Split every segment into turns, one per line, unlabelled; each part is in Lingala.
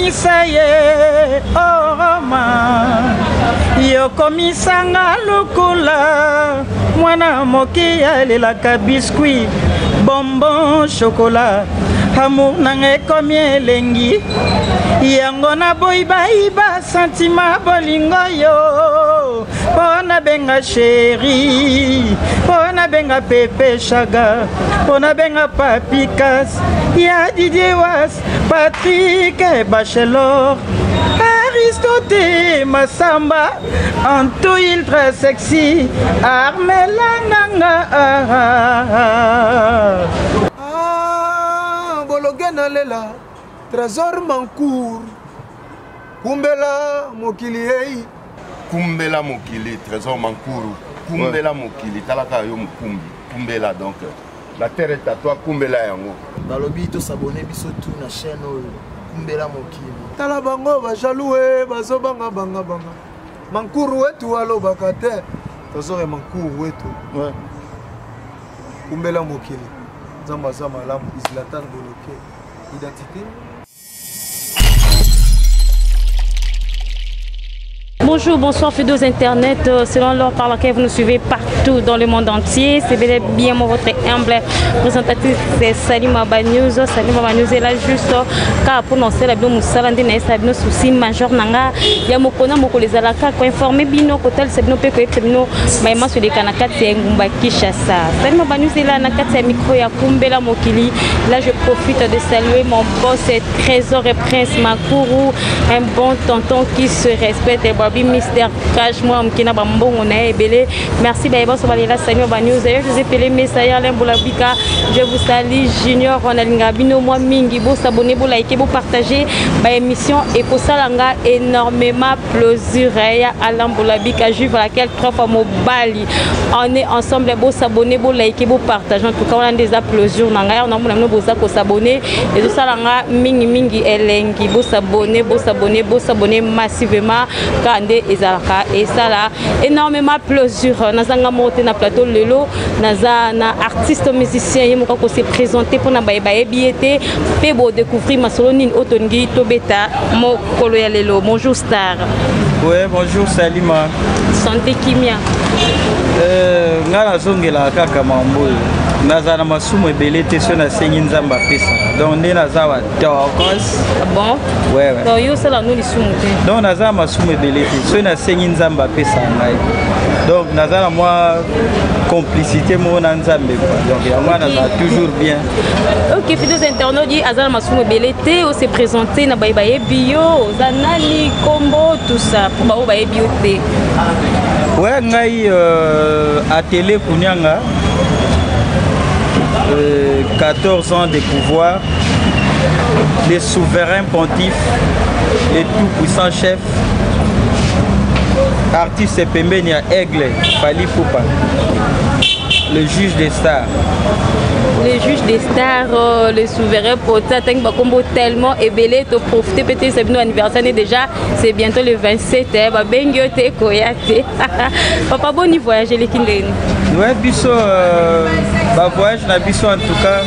Anisa ye oroma yokomisanga lokola mwana moke alelaka biscuit bonbon chocolat amour nanga ekomi elengi yango naboyi bayiba santima bolingo yo mpo nabenga sheri mpo nabenga pepe shaga mpo nabenga papikas ya didier was Patrick Bachelor, Aristote Massamba, Anto ultra sexy, Armela Nanga.
Ah, bologe na lela, Trésor Mancour, kumbela mokili ei.
Kumbela mokili, Trésor Mancour, kumbela ouais. mokili, talaka yo mukumbi, kumbela donc. La terre est à toi, kumbela yango.
Balobi to s'abonner biso tout na chaîne oyo kumbela mokili.
Tala bango ba jaloux eh, bazo banga banga banga. Mankuru wetu alobaka te. Tozore mankuru wetu.
Ouais.
Kumbela mokili. Nzambe aza malamu, Zlatan Boloke. Identité
Bonjour, bonsoir, fidèles internet, euh, selon l'heure par laquelle vous nous suivez partout dans le monde entier. C'est bel et bien moi, votre humble présentatrice, c'est Salima News. Salima News est là juste car pour lancer la bino musala nde na bino souci majeur nanga ya mokona mokolo ezalaka ko informer bino kotalisa bino mpe koyebisa bino mayema soleka na kati ya engumba Kinshasa. Salima News est là na kati ya micro ya Kumbela Mokili. Là, je profite de saluer mon boss Trésor et Prince Makuru, un bon tonton qui se respecte et Bobby Mister Cash moi mkina ba mbongo na ebele. Merci ba eboso balela Samuel ba news. D'ailleurs, je vous ai appelé Messaya Alain Boulabika. Je vous salue Junior on bino moi mingi bo s'abonner, bo liker, bo partager ba émission et kosalanga énormément plaisir ya Alain Boulabika juve laquelle trois fois mobali. On est ensemble bo s'abonner, bo liker, bo partager. En tout cas, on a des plaisir na ngai on a mona boza ko s'abonner ezosala nga mingi mingi elengi bosabone bosabone bosabone massivement kaka nde ezalaka esala énormément plaisir nazanga moko te na plateau lelo naza na artiste musicien ye moko akose présente mpona baye bayebi ye te mpe bodécouvrir masolo nini oyo tolingi tobeta mokolo ya lelo. Bonjour star.
Ouais, bonjour Salima.
Santé kimia.
Euh, nga nazongelaka kaka mambo oyo nazala na masumu ebele te soki nasengi nzambe apesa donc nde naza wa tokos.
Ah bon?
Ouais, ouais.
Donc yo osala no lisumu te?
Donc naza na masumu ebele te soki nasengi nzambe apesa ngai, donc naza na mwa complicité moko na nzambe quoi, donc yango wana nazala toujours bien.
Ok, fidèles internautes, ye aza na masumu ebele te. Ose présente na baye bayebi yo, oza nani, kombo, tout ça, mpo baoyo bayebi yo te.
Ouais, ngai atele Kunyanga, 14 ans de pouvoir, le souverain pontife, le tout-puissant chef, artiste pembeni ya Aigle, Fally Ipupa, le juge des stars.
Le juge des stars, le souverain pota, atangi bakombo tellement ebele. Toprofite mpe toyebisa bino anniversaire ne déjà, c'est bientôt le 27 eh, babengi yo te koya te. Papa, boni voyage eleki ndeni?
Ouais, biso bavoyage na biso, en tout cas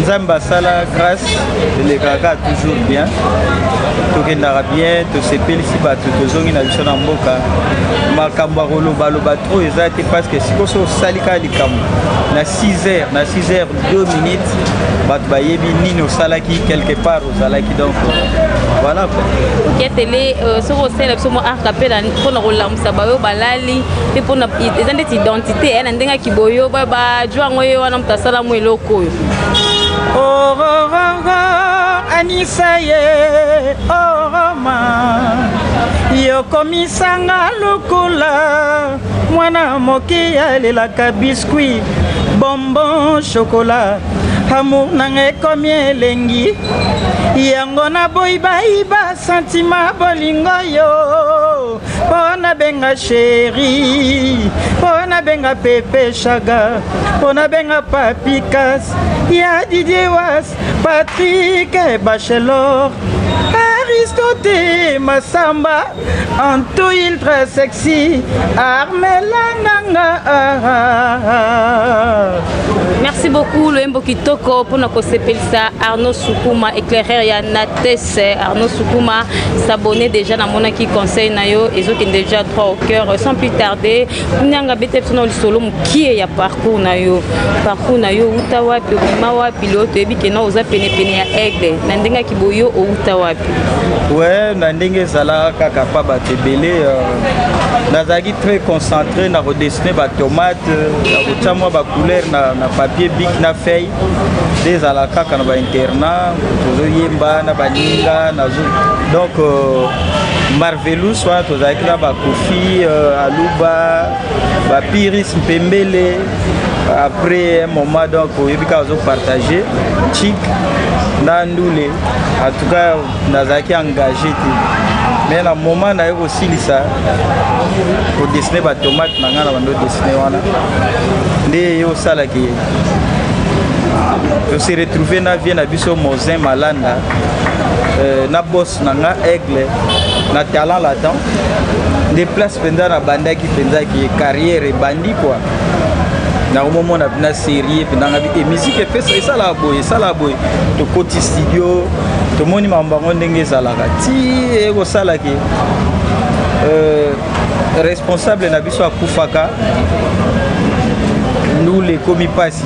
nzambe asala grâce, elekaka toujours bien, tokendaka bien, tosepelisi bato, tozongi na biso na mboka. Makambo ya kolobaloba trop eza te, parce que sikoyo so osali kaka likambo na 6 heures, na 6 heures 2 minutes, bato bayebi nini osalaki quelque part ozalaki, donc voilà quoi.
Ok, tele soki osalela biso mwa acapella mpona kolamusa bayo balali mpe mpona eza ndeti identité na ndenge ya kiboyo bajwa yango ye wana moto asala mwa eloko oyo.
Orororo Anisa ye oroma yokomisanga lokola mwana moke alelaka biscuit bonbon chocolat amour nanga ekomi elengi yango naboyi bayiba santima bolingo yo mpo nabenga sheri mpo nabenga pepe shaga mpo nabenga papikas ya Didier was Patrick Bachelor Aristote Massamba Anto ultra sexy Armela Nanga.
Merci beaucoup Loembo Kitoko pour notre kosepelisa Arnaud Sukuma éclaireur ya Nates Arnaud Sukuma s'abonner déjà na monaki conseil na yo ezokende déjà droit au cœur. Sans plus tarder, nyanga bete biso na lisolo mokie ya parcours na yo. Parcours na yo outa wapi, obima wapi, lelo toyebi ke na oza pene pene ya aigle. Na ndenge ya kiboyo outa wapi?
Ouais, na ndenge ezalaka kaka pa bato ebele nazalaki très concentré na kodessine batomate, na kotya mwa bacouleur na papier bic na feuille. Nde ezalaka kaka na bainternat, tozoyemba na baninga nazo. Donc Marvelous wana tozalaki na bakofi Aluba, bapiris Mpembele. Après un moment, donc oyebi kaka ozopartage chik na ndule. En tout cas nazalaki engagé te, mais na moment naye kosilisa kodessine batomate na ngai na bando dessine wana, nde ye osalaki tose retrouve na vie na biso Mozin Malanda, na boss na nga Aigle na Talent Latent. Nde place mpenza nabandaki mpenza ki carrière ebandi quoi. Nakomomona mpena série mpenza ngabi e musique epesa esalaka boye, esalaka boye. Tokoti studio, tomoni makambo yango ndenge ezalaka ti ekosalaki responsable na biso akufaka, ndule ekomi mpasi.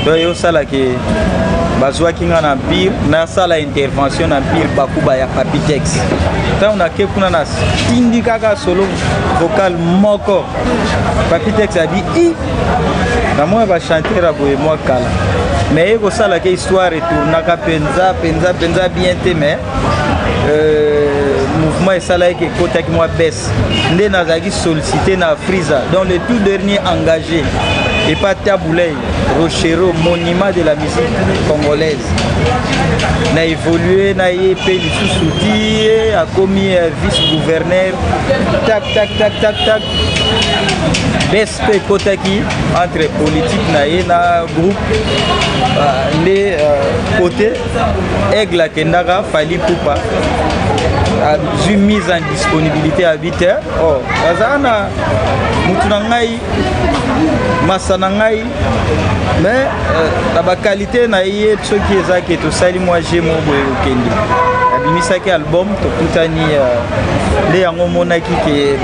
Donc eyosalaki bazwaki nga na Empire, nasala intervention na Empire Bakuba ya Papitex. Ntango nake kuna, natindi kaka solo vocal moko, Papitex abi i namona bachanteur ya boye mwa kala, mais ye kosalaka histoire etournaka mpenza mpenza mpenza bien te. Mais mouvement esalaki ekotaki mwa baisse, nde nazalaki sollicité na Frisa, donc le tout dernier engagé epa Tabuley Rochero, monument de la musique congolaise. Na évolué na ye mpe lisusu ti ye akomi vice gouverneur, tak tak tak tak tak, baisse mpe ekotaki entre politique na ye na groupe. Nde côté Aigle akendaka, Fally Ipupa azwi mise en disponibilité ya bi te. Oh, azala na mutu na ngai, masa na ngai, mais na baqualité na ye, soki ezaki tosali mwa je mo boye, kokende abimisaki album, tokutani nde yango omonaki ke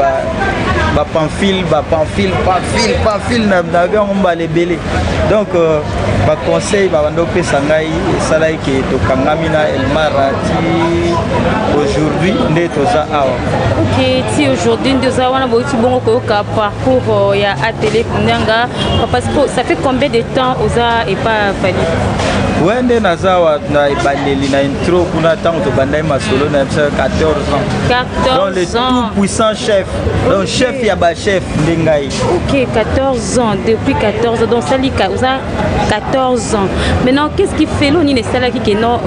bapamphile bapamphile pamphile pamphile na yango mbala ebele. Donc baconseil babanda opesa ngai esalaki ke tokangami na Elmara ti aujourd'hui nde toza awa.
Ok, ti aujourd'hui nde oza wana. Boyuti bongo koyoka parcours ya Atele Kunianga. Papa, ça fait combien de temps oza epa Fally?
We, nde naza awa na ebandeli na intro kuna, ntango tobandaki masolo na biso, 14 ans.
14
Donc le
ans.
tout puissant chef, donc chef ya bachef nde ngai.
Ok, 14 ans, depuis 14 ans. Donc, ça, oza 14 ans. Maintenant, qu'est-ce qui fait l'on esalaki ke non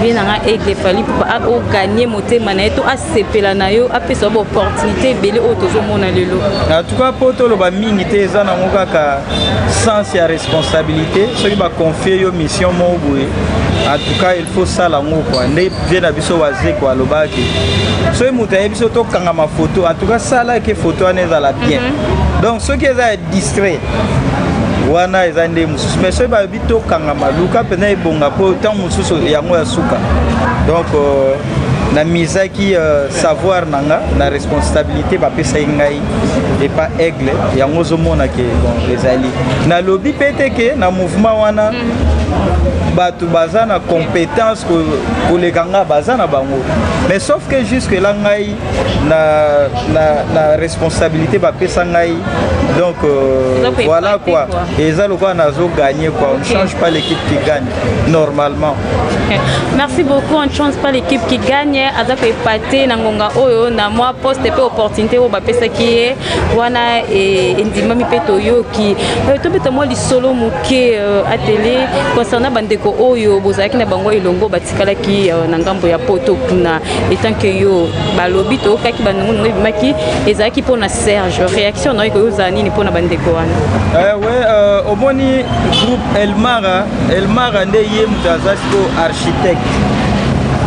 vie na nga Aigle Fally Ipupa oganye motema na ye to asepela na yo, apesa ba opportunité ebele oyo tozomona lelo?
En tout cas, mpo toloba mingi te, eza nango kaka sens ya responsabilité. Soki baconfie yo mission moko boye, en tout cas il faut sala yango quoi. Nde vie na biso Wazeko alobaki, soki moto ayebi so tokangama photo, en tout cas salaki photo wana ezala bien. Donc soki eza ya distrait wana, eza nde mosusu. Mais soki balobi tokangama, luka mpenza ebonga, mpo ntango mosusu yango ya suka. Donc namisaki savoir na nga na responsabilité bapesaki ngai epa Aigle. Yango ozomona ke bon, ezali nalobi mpe te ke na mouvement wana bato baza na compétence koleka nga, baza na bango, mais sauf que jusque là ngai na responsabilité bapesa ngai, donc voilà quoi, eza lokola nazogagner quoi. On ne change pas l'équipe qui gagne normalement.
Okay. Merci beaucoup. On ne change pas l'équipe qui gagne. Aza ko épater na ngonga oyo na mwa poste pe opportunité oyo bapesaki ye wana endimami mpe toyoki. Tobeta mwa lisolo moke atele concernant bandeko oyo bozalaki na bango elongo, batikalaki na ngambo ya poto kuna. Etant que yo balobi toyokaki banongonongo ebimaki ezalaki mpona Serge, réaction na yo ekoki ozala nini mpona bandeko wana?
Ouais, omoni groupe Elmara, Elmara nde ye moto aza sikoyo architecte.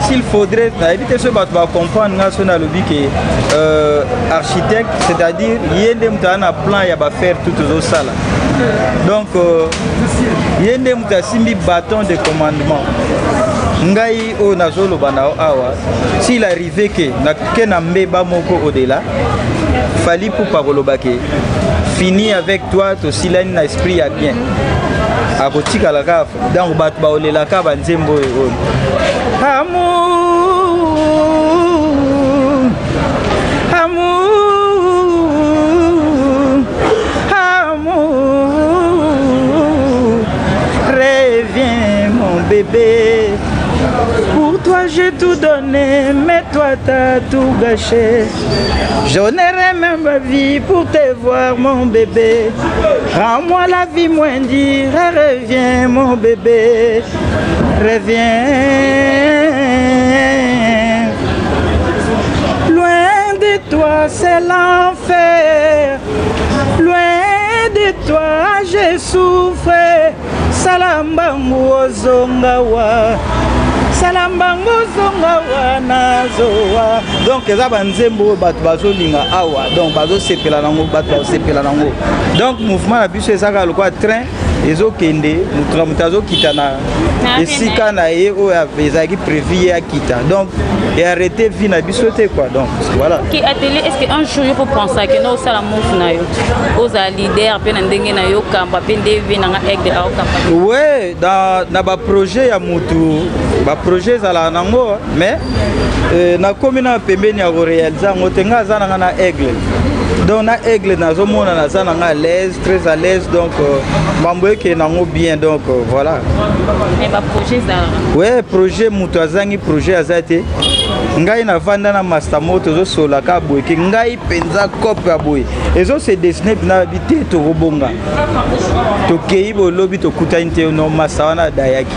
S'il faudrait, nayebi te soki bato bacomprendre nga soki nalobi ke euh, architecte, c'est-à-dire ye nde moto aza na plan ya bafaire tout tozosala. Donc euh, ye nde moto asimbi bâton de commandement. Ngai oyo nazoloba na yo awa, s'il arrive ke nake na mbeba moko au-delà, Fally Ipupa koloba ke fini avec toi, tosilani na esprit ya bien, akotikala kaka. Donc bato baolelaka banzembo oyo oyo amour, amour, amour, reviens mon bébé. Pour toi j'ai tout donné, mais toi t'as tout gâché. J'honnerai même ma vie pour te voir mon bébé. Rends-moi la vie moins dure, reviens mon bébé. Reviens. Loin de toi c'est l'enfer. Loin de toi j'ai souffert. Salambangu ozongawa. Salambangu ozongawa nazowa. Donc eza banzembo oyo bato bazolinga awa, donc bazosepela nango, bato bazosepela nango. Donc mouvement na biso ezaka lokola train ezokende, moto na moto azokita na esika na ye oyo ezalaki prévu ye akita. Donc et arrêter vie na biso te quoi. Donc voilà.
Ok, atelier, est-ce que un jour yo ko penser que no sala move na yo oza leader pe na ndenge na yo kamba pe nde vie na nga aigle ao kamba?
Ouais, dans na ba projet ya mutu, ba projet ezalaka nango, mais euh, nakomi na pembeni ya korealize yango te. Ngai aza na ngai na aigle, donc na aigle nazomona naza na ngai à l'aise, très à l'aise. Donc euh, mambo ekende nango bien. Donc euh, voilà.
Mais ba projet ezalaka?
Ouais, projet, moto azangi projet aza te. Ngai navanda na master moko, tozosola kaka boye ke ngai mpenza cope ya boye ezose dessine mpena babi te, tokobonga, tokei bolobi tokutani te. No masa wana adayaki,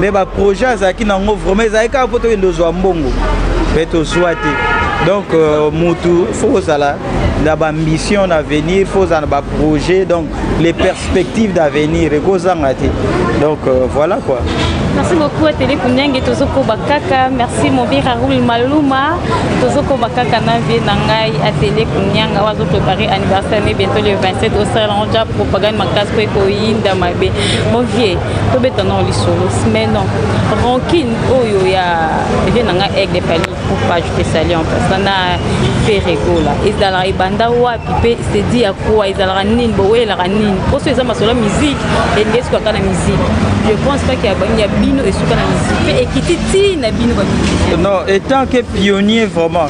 mais baprojet azalaki nango vraiment ezalaki kaka mpo tokende ozwa mbongo mpe tozwa te. Donc euh, mutu fo kozala na baambition na avenir, fo ozala na baprojet, donc les perspectives d'avenir ekozanga te. Donc euh, voilà quoi.
Merci beaucoup Atele Kunyange, tozokoba kaka. Merci mon vieux Raoul Maluma, tozokoba kaka na vie na ngai Atele Kunyanga wazo préparer anniversaire né bientôt le 27 au salon ja propagande makasi po ekoyinda mabe. Mon vieux, tobeta non lisolo, mais non. Rancune oyo ya vie na ngai Aigle Fally Ipupa, je te salue en passant na Ferre Gola. Ezalaka ebanda wapi pe c'est dit à quoi ezalaka nini bowelaka nini? Poso eza masolo musique elingi esukaka na musique. Je pense pas qu'il y a ya bino esuka na musique pe ekiti ti na bino ba musicien.
Non, étant que pionnier vraiment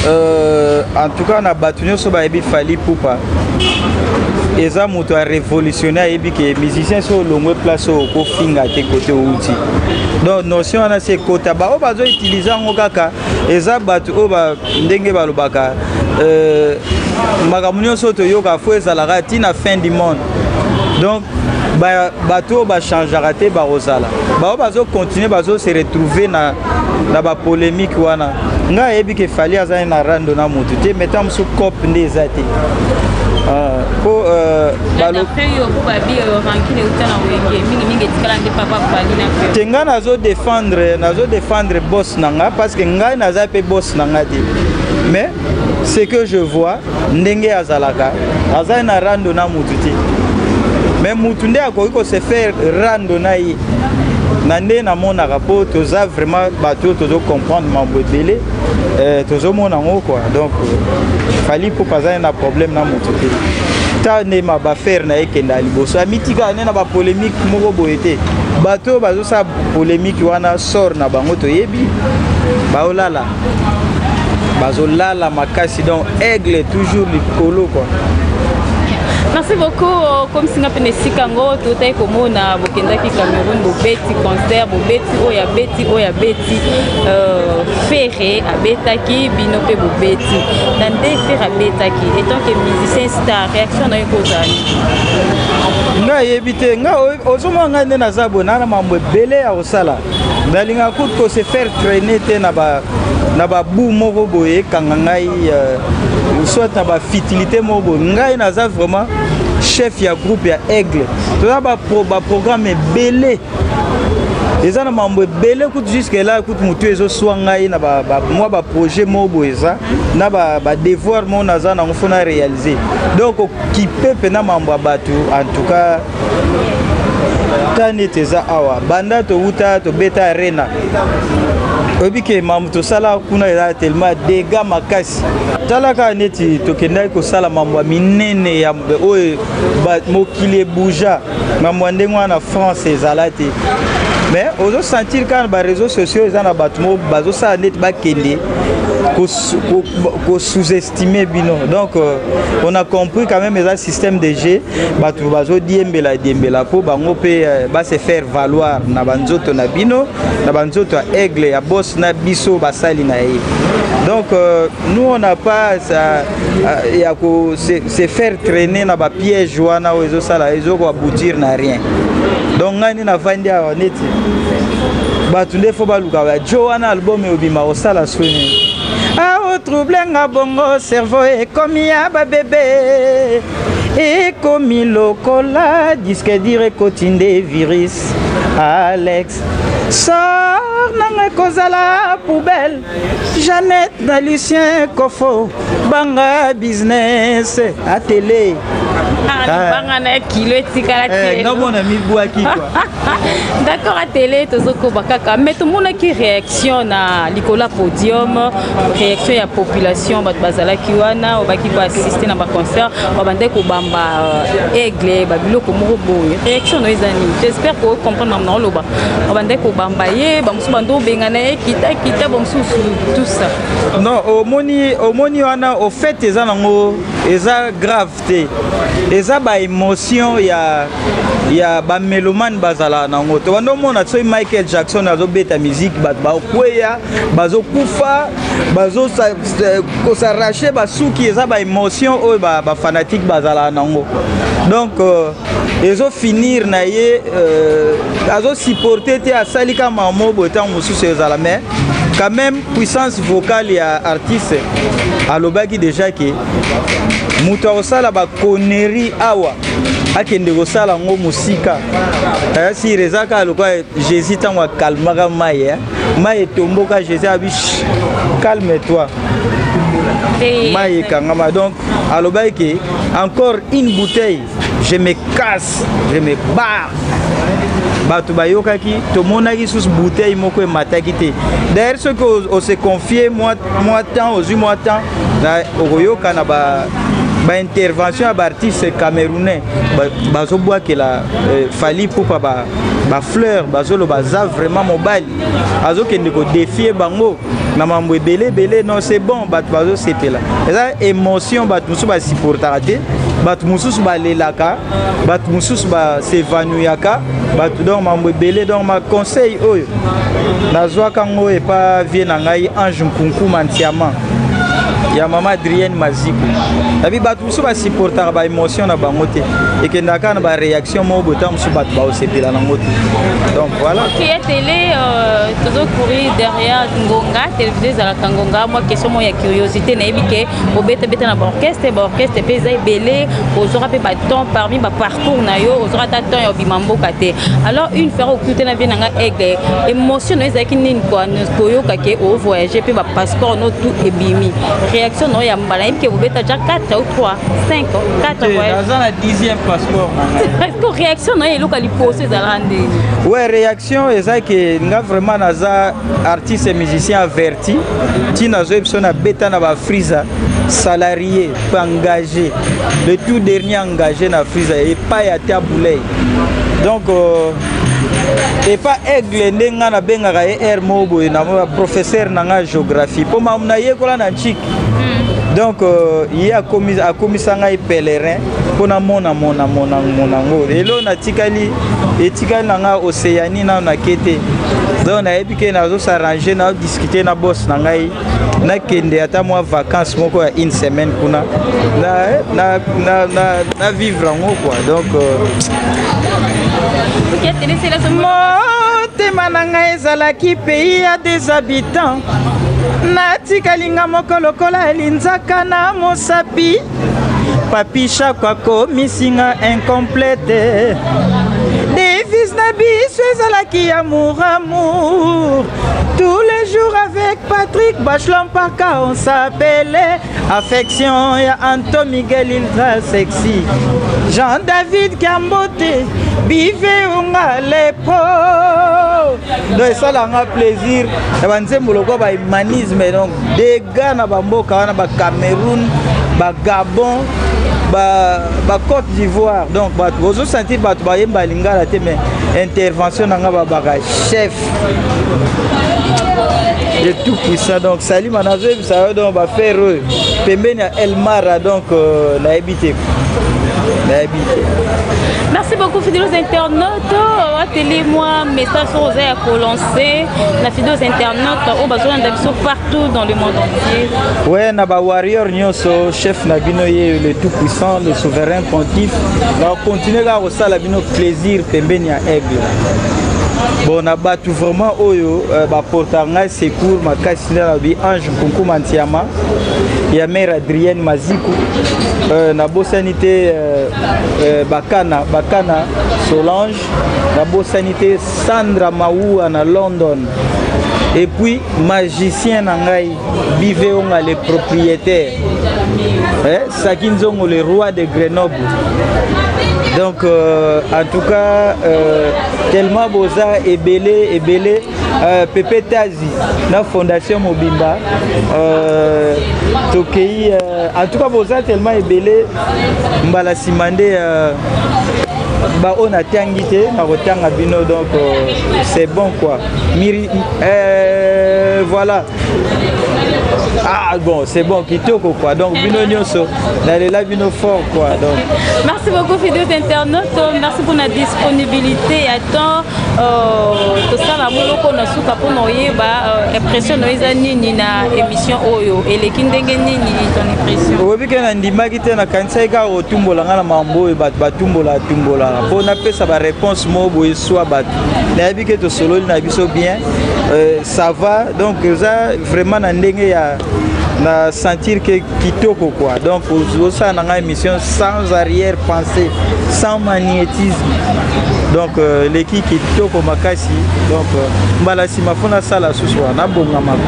euh, en tout cas na bato nyonso bayebi Fally Ipupa eza moto ya révolutionnaire, ayebi ke musicien so olongwe place oyo okofinga te kote outi. Donc notion wana se ekota, baoyo bazoutilize yango kaka eza bato oyo ndenge balobaka euh, makambo nyonso oyo toyoka fo ezalaka ntina fin du monde. Donc bato oyo bachangeaka te bakozala baoyo bazocontinue bazose retrouver na, na bapolémique wana. Ngai ayebi ke Fally azali na rando na motu te, mais ntango mosusu cope nde eza te po te. Ngai nazodefendre, nazodefendre boss na nga parce que ngai naza mpe boss na nga te, mais ce que je vois ndenge azalaka azali na rando na mutu te, mais mutu nde akoki kose faire rando na ye na nde namonaka, mpo toza vraiment bato oyo tozocomprendre mambo ebele, euh, tozomona yango quoi. Donc Fally Ipupa azali na problème na motu te, ta nde ma bafere na ye ekenda ya liboso, amitikaka nde na bapolémique moko boye te. Bato oyo bazosala polémique wana, sort na bango toyebi, baolala, bazolala makasi. Donc aigle toujours likolo quoi.
Merci beaucoup. Comme singa pene esika yango totaki komona bokendaki Cameroun, bobeti concert, bobeti oyo abeti oyo abeti euh, Ferre abetaki, bino mpe bobeti na nde Ferre abetaki. Etant que musicien star, réaction na yo ekozala nini?
Ngai ayebi te, ngai ozomona ngai nde naza boye, naa na mambo ebele ya kosala, nalingaka kutu kose faire traîner te na ba na babu moko boye ekanga ngai euh, soit na bafutilité moko boye. Ngai naza vraiment chef ya groupe ya Aigle, toza baprogramme ebele. Eza na mambo ebele kutu jusque là kutu motu ezoswa ngai na ba, ba, mwa baprojet moko boye eza na badevoir ba moko naza nango fo na réaliser. Donc okipe mpena mambo ya bato en tout cas ta neti eza awa banda towuta tobeta arena, oyebi ke mambo tosala kuna eza tellement dégâts makasi. Tala kaka neti tokendaki kosala mambo ya minene ya oyo mokili ebuja, mambo ya ndenge wana na France ezala te. Mais ozosentir kaka na baréseaux sociaux eza na bato moko bazosala neti bakende kosous-estimer bino. Donc on a compris quand même, eza système de jeu, bato bazodiembela diembela mpo bango mpe base faire valoir na banzoto na bino, na banzoto ya Aigle, ya boss na biso, basali na ye. Donc nous, on n'a pas ça, ya ko se faire traîner na bapiège wana oyo ezosala ezokoaboutir na rien. Donc ngai nde navandi awa neti bato nde fo baluka bajo wana album ebima kosala soni aotrouble nga bongo, cerveau ekomi ya babebe, ekomi lokola disque dur ekoti nde virus. Alex sor nanga ekozala poubelle, Jeannette na Lucien Kofo banga business atele.
Banga na kilo etikala te.
Ngamona mibwaki quoi.
D'accord, atele tozokoba kaka, mais tomonaki réaction na likolo ya podium, réaction ya population, bato bazalaki wana obaki koassiste na baconcert, babandaki kobamba Aigle babiloko moko boye. Réaction no eza nini? J'espère kocomprendre na oloba. Babandaki kobamba ye, bamosusu bando obengana ye, kita kita, bamosusu, tout ça.
Non, omoni, omoni wana, au fait eza nango eza grave te, eza baémotion ya bamélomane bazalaka nango. Tobanda omona soki Michael Jackson azobeta musique, bato bakweya, bazokufa, bazokosarrache basuki. Eza baémotion oyo bafanatike bazalaka nango. Donc ezofinir na ye azosupporte te, asali ka mamo boye. Ntango mosusu ezala, mais quand même puissance vocale ya artiste alobaki déjà ke moto akosala baconnerie awa akende kosala yango mosika. Sire eza kaka lokola Jésus ntango akalmaka mai, mai etomboka, Jésus abi: "Calme toi", mai ekangama. Donc alobaki ke encore une bouteille, je me casse, je me barre. Bato bayokaki, tomonaki susu bouteille moko emataki te. D'ailleurs soki ose confie mwa temps, ozwi mwa temps, okoyoka na ba baintervention ya baartiste camerounais bazobwakela Fally Ipupa bafleur, bazoloba aza vraiment mobali, azokende kodéfier bango na mambo ebele ebele. Non, c'est bon, bato bazosepela, eza émotion. Bato mosusu basupportaka te, bato mosusu balelaka, bato mosusu basevanuyaka bato, donc mambo ebele. Donc ma conseil oyo nazwaka yango epa vie na ngai Ange Nkunkuma Ntiama ya mama Adrienne Maziko nabi, bato mosusu basupportaka baémotion na bango te, ekendaka kaka na baréaction moko boye, ntango mosusu bato baosepela nango te. Donc voilà.
Ok, ya télé, tozocourir derrière ngonga, télévision ezalaka ngonga. Mwa question moko ya curiosité: nayebi ke obetabeta na baorchestre, baorchestre mpe eza ebele, ozwaka mpe batemps parmi baparcours na yo, ozwaka ata temps ya obima mboka te. Alors une fois okute na vie na nga Aigle, émotion na yo ezalaki nini koyoka ke ovoyage mpe bapasseport no tout ebimi? Réaction na yo ya mbala, nayebi ke bobeta ja 4 ou 3, 5, 4 voyage.
Naza na 10e passeport na ngai.
Est-ce que réaction na yo eloko ya liboso ezalaka ndeni?
Ouais, réaction eza ke nga vraiment naza artiste et musicien averti. Ntina nazoyebi biso, nabeta na bafrisa salarié mpe engagé, le tout dernier engagé na frisa epai ya Tabuley. Donc epa Aigle nde nga nabengaka ye aire moko boye na professeur na nga géographie mpo mamu nayekola na ntiki. Donc ye akomisa ngai pèlerin mpo namona mona mona mona ngo. Elo natikali, etikali na ngai Océanie nano nake te. Donc nayebi ke nazosarrange, nazodiscute na boss na ngai, nakende ata mwa vacance moko ya une semaine kuna na vivre yango quoi. Donc motema na ngai ezalaki pays ya des habitants, natikali nga moko lokola linzaka na mosapi. Papi Shako akomisi nga incomplète devise. na biso ezalaki amour amour. Tous les jours avec Patrick Bachelon-Paka, on s'appelait Affection ya Anto Miguel ultra sexy. Jean-David Kambote, Bive Unga Lepo. Donc esalanga plaisir na banzembo lokola ba humanisme donc dégâts na bamboka wana ba Cameroun, ba Gabon, ba, ba Côte d'Ivoire. Donc bato bozosentir bato bayemba lingala te mais intervention na nga babaka chef de tout puissant. Donc Salima nazoyebisa yo donc bafere oyo pembeni ya Elmara donc euh, nayebi te nayebi te.
Merci beaucoup fidèles internautes. Ateli moi message oyo oza ya kolancer na fidèles internautes oyo bazolanda biso partout dans le monde entier.
Ouais, na ba warrior nyonso chef na bino ye le tout puissant le souverain pontife na continuer kaka kosala bino plaisir pembeni ya aigle. Bon na bato vraiment oyo euh, baportaka ngai secours makasi nde nalobi Ange Nkunkuma Ntiama ya mère Adrienne Maziku euh, nabosani te euh, euh, bakana bakana Solange, nabosani te Sandra Maua na London, et puis magicien na ngai Bive Onga le propriétaire, eh, Saki Nzongo le roi de Grenoble. Donc euh, en tout cas euh, tellement boza ebele ebele euh, Pepe Tazi na fondation Mobimba euh, tokei euh, en tout cas boza tellement ebele mbala nsima nde euh, baoyo natangi te nakotanga bino donc euh, c'est bon quoi. Miri, euh, voilà. Ah bon, c'est bon, kitoko quoi. Donc bino nyonso, nalela bino fort quoi. Donc
merci beaucoup fidèles internautes, merci pour la disponibilité à temps. Euh, tosala moloko na suka mpona oyeba euh, impression na yo eza nini na émission oyo eleki ndenge nini ton impression?
Oyebi ke nandimaki te, nakanisaki kaka kotumbola ngai na mambo oyo bato batumbola tumbolaka mpo napesa baréponse moko boye swa bato. Nayebi ke tosololi na biso bien, euh, ça va. Donc eza vraiment na ndenge ya na sentir que kitoko quoi. Donc osala na ngai émission sans arrière pensée, sans magnétisme. Donc euh, leki kitoko makasi. Donc euh, mbala nsima fo nasala susu wana nabongamaka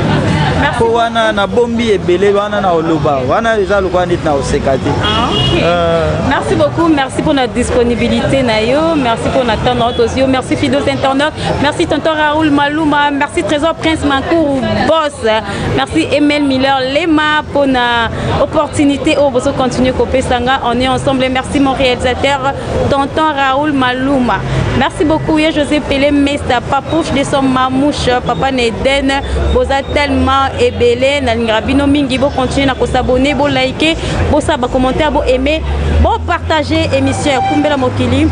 mpo wana nabombi ebele wana na oloba wana eza lokola neti na oseka te.
Ah, ok. Euh, merci beaucoup, merci pour notre disponibilité na yo, merci pour notre temps na yo, merci fidèles internautes, merci tonton Raoul Maluma, merci Trésor Prince Mankourou boss, merci Emel Miller Lema pour na opportunité oyo bozo continuer kopesanga. On est ensemble. Merci mon réalisateur tonton Raoul Maluma, merci beaucoup ye José Pelé Mesta Papouche de son Mamouche papa Neden. Boza tellement ebele, nalingaka bino mingi. Bo continuer na kosabonner, bo liker, bosala bacommentaire, bo aimer, bo partager émission ya Kumbela Mokili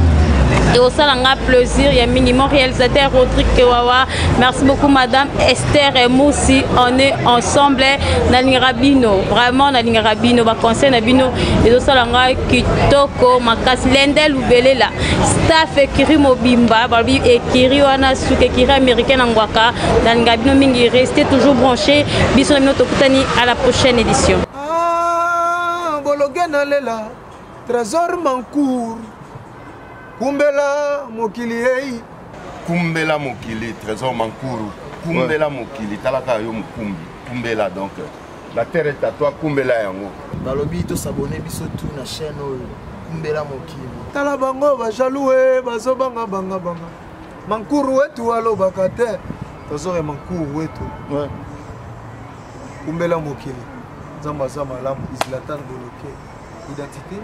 et osala nga plaisir ya mingi. Mon réalisateur Rodrigue Kewawa, merci beaucoup. Madame Esther Moussi, on est ensemble. Nalingaka bino vraiment, nalingaka bino, baconseil na bino ezosala nga kitoko makasi. Lende Lubelela, staff ekiri mobimba, balobi ekiri wana suka ekiri américain na ngwaka. Nalingaka bino mingi, restez toujours branché. Biso na bino tokutani à la prochaine édition.
Ah, bologe nalela Trésor Mankour kumbela mokili ei.
Kumbela mokili Trésor Mankuru kumbela mokili talaka yo mokumbi kumbela donc la terre est à toi kumbela yango.
Balobi tosabone biso tu na chaîne oyo Kumbela Mokili.
Tala bango bajaloux e bazobanga banga banga Mankuru wetu alobaka te tozore Mankuru wetu.
Ouais.
Kumbela mokili nzambe aza malamu. Islatan Boloke identité.